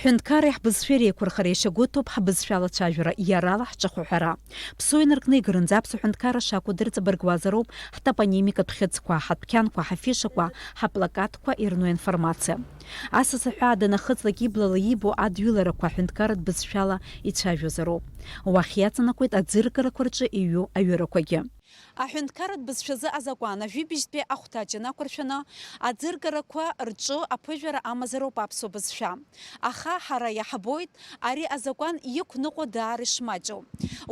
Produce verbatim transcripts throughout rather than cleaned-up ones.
Ҳҳәынҭқарреи ҳбызшәеи реиқәырхара иашьагәыҭоуп ҳбызшәала ацәажәара, иара ала ҳҿахәҳәара. Ԥсуа инаркны игарынӡа аԥсуа ҳәынҭқарра шакәу дырҵабыргуазароуп ҳтопонимикатә хьыӡқәа, ҳатәқьанқәа, ҳафишақәа, ҳаплакатқәа ирну информациа. Асас аҳәаа данахыҵлак иблала иибо адҩыларақәа ҳәынҭқарратә бызшәала ицәажәозароуп. Уахь иаҵанакуеит аӡыргарақәа рҿы иҩу аҩырақәагьы. Аҳәынҭқарратә бызшәазы азакәан ажәибжьтәи ахәҭаҷ анақәыршәаны, аӡыргарақәа рҿы аԥыжәара амазароуп аԥсуа бызшәа. Аха ҳара иаҳбоит ари азакәан иқәныҟәо даара ишмаҷу.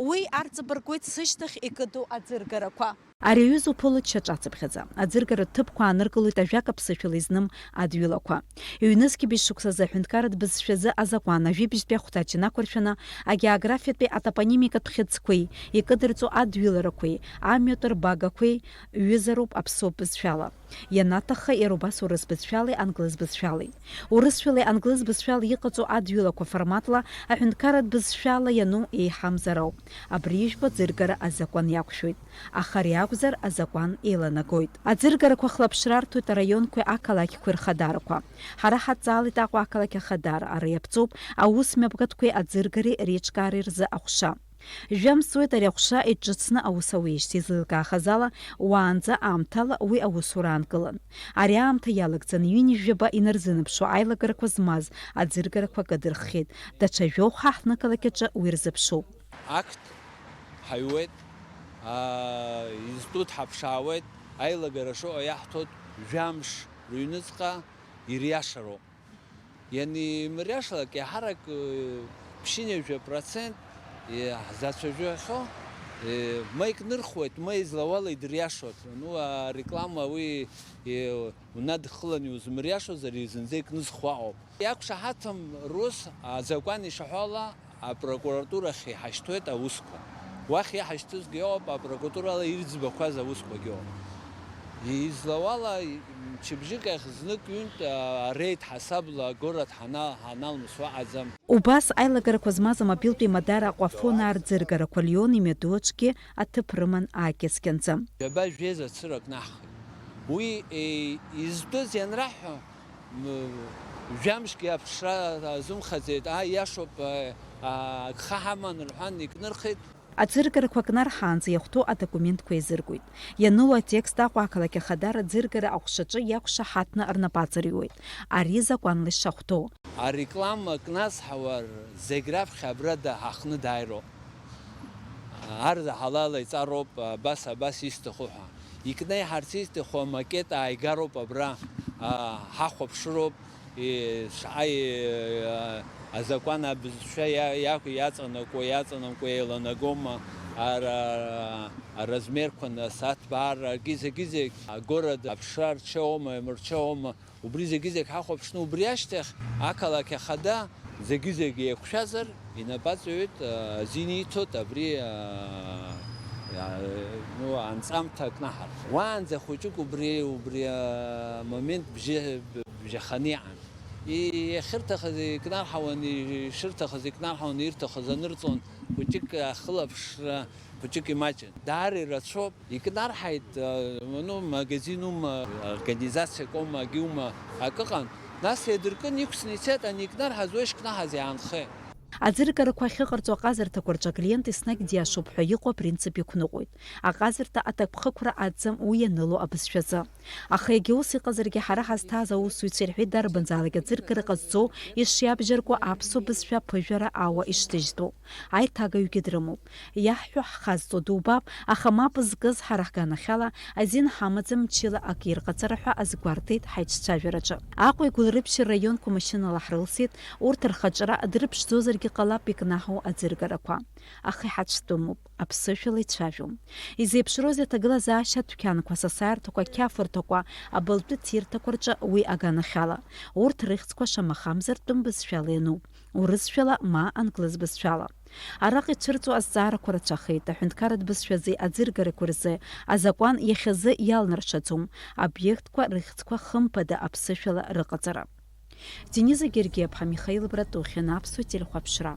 Уи арҵабыргуеит сышьҭахь икыду аӡыргарақәа. Ари аҩыза уԥылоит шьаҿацыԥхьаӡа. Аӡыргаратә ҭыԥқәа ааныркылоит ажәак аԥсышәала изным адҩылақәа. Ҩнызқьи быжь шықәсазы аҳәынҭқарратә бызшәазы азакәан ажәибжьтәи ахәҭаҷ анақәыршәаны, агеографиатәи атопонимикатә хьыӡқәеи, икыдырҵо адҩыларақәеи, амҩатә рбагақәеи ҩызароуп аԥсуа бызшәала. Ианаҭахха, иара убас урыс бызшәалеи англыз бызшәалеи. Урысшәалеи англыз бызшәала иҟаҵоу адҩылақәа форматла аҳәынҭқарратә бызшәала иану еиҳамзар ауп. Абри ижәбо аӡыргара азакәан иақәшәоит. Аха ари акәзар, азакәан еиланагоит. Аӡыргарақәа хлаԥшра арҭоит араионқәеи ақалақьқәеи рхадарақәа. Ҳара ҳадҵаалеит Аҟәа ақалақь ахадара, ара иаԥҵоуп аус мҩаԥгатәқәеи аӡыргареи реиҿкаареи рзы аҟәша. Жәамш ҵуеит ари аҟәша иҿыцны аус ауеижьҭеи излеилкаахаз ала, уаанӡа аамҭала уи аусура аанкылан. Ари аамҭа иалагӡаны ҩынҩажәаба инарзынаԥшуа аилагарақәа змаз аӡыргарақәа кадырххьеит, даҽа жәохә ҳа ҳнықалақь аҿы уи рзыԥшуп. Ақҭ ҳаҩуеит, аа, изтәу дҳаԥшаауеит, аилагара шыҟоу иаҳҭоит, жәамш рыҩныҵҟа ириашароуп. Ианимыриашалак, еиҳарак, э, ԥшьынҩажәа процент, э, ҳзацәажәахьоу, э, ма икнырхуеит, ма излауала идыриашоит. Ну, ареклама уи, э, унадххылан иузмыриашозар, зынӡа икнызхуа ауп. Иақәшаҳаҭым рус азакәан ишаҳәо ала, апрокуратурахь иҳашьҭуеит аусқәа. Уахь иҳашьҭызгьы ыҟоуп, апрокуратурала ирӡбақәаз аусқәагьы ыҟоуп. Излауала, мчыбжьык ахь знык-ҩынтә, а, ареид ҳасабла агород ҳана-, ҳаналмсуа аӡам. Убас аилагарақәа змаз амобилтә еимадара Аҟәафон аарӡыргарақәа Леон имҩаду аҿгьы аҭыԥ рыман аакьыскьанӡа. Ҩаба жәеиза цырак наҳхит. Уи, е, изтәыз ианраҳҳәа, М, жәамшгьы аԥшра азымхаӡеит, ааи, иашоуп, а, а, агха ҳаман рҳәан икнырхит. Аӡыргарақәа кнарҳаанӡа иахәҭоу адокументқәа еизыргоит. Ианыло атекст Аҟәа ақалақь ахадара аӡыргара аҟәшаҿы иақәшаҳаҭны рнапы аҵарҩуеит. Ари закәанла ишахәҭоу. Ареклама кназҳауа зегь раԥхьа абра даҳахны дааироуп. Арзаҳалала иҵароуп, абас, абас исҭаху ҳәа. Икнеиҳарц изҭаху амакет ааигароуп абра, а, ҳахәаԥшроуп, и, шаҟа, и, а, азакәан абызшәа иа-, иа-, иаҵанакуа, иаҵанакуа еиланагома, ара-, аразмерқәа, нас, аҭбаара, гьы-, зегьы-зегь, агород аԥшра рҽеоума, имырҽеоума, Убри зегьы-зегь ҳахәаԥшны, убри ашьҭахь ақалақь ахада зегьы-зегь еиқәшәазар, инапаҵаҩыт, а, азин иҭоит абри, а, а, ну, анҵамҭа акнаҳар. Уаанӡа хәыҷык убри, убри амомент бжьы-, бжьаханы иҟан. И-, иахьырҭахыз икнарҳауан, ишырҭахыз икнарҳауан, ирҭахыз анырҵон, хәыҷык ахылаԥшра, хәыҷык имаҷын. Даара ирацәоуп. Икнарҳаит, а, ну, магазин ума, организациак ума, акы ыҟан. Нас еидыркын, иқәсны ицеит, ани икнарҳаз уи шкнаҳаз иаанхеит. Аӡыргарақәа ахьыҟарҵо аҟазарҭақәа рҿы аклиент еснагь диашоуп ҳәа иҟоу апринцип иқәныҟәоит. Аҟазарҭа аҭакԥхықәра аӡӡам уи ианыло абызшәазы. Аха егьа ус иҟазаргьы, ҳара ҳазҭааз аусзуҩцәа ирҳәеит, дарбанзаалак аӡыргара ҟазҵо ишиабжьарго аԥсуа бызшәа аԥыжәара ауа ишҭыжьтәу. Аиҭагаҩгьы дрымоуп. Иаҳҳәо ҳхазҵо дубап, аха мап зкыз ҳара ҳганахьала азин ҳамаӡам мчыла акы ирҟаҵара ҳәа азгәарҭеит ҳаиҿцәажәараҿы. Аҟәеи Гәылрыԥшьи рраионқәа машьынала ҳрылсит, урҭ рхаҿра дрыԥшӡозаргьы ҟалап икнаҳау аӡыргарақәа. Аха иҳацәтәымуп, аԥсышәала ицәажәом. Изеиԥшроузеи аҭагылазаашьа адәқьанқәа, асасааирҭақәа, ақьафырҭақәа, абылтәы ҭирҭақәа рҿы уи аганахьала? Урҭ рыхьӡқәа шамахамзар тәым бызшәала иануп. Урысшәала ма англыз бызшәала. Араҟа ицәырҵуа азҵаарақәа рацәахеит, аҳәынҭқарратә бызшәази аӡыргарақәа рзы азакәан иахьазы иалнаршаӡом, обиектқәа рыхьӡқәа хымԥада аԥсышәала рыҟаҵара. Дениза Гергиаԥҳа, Михаил Братухин, Аԥсуа телехәаԥшра.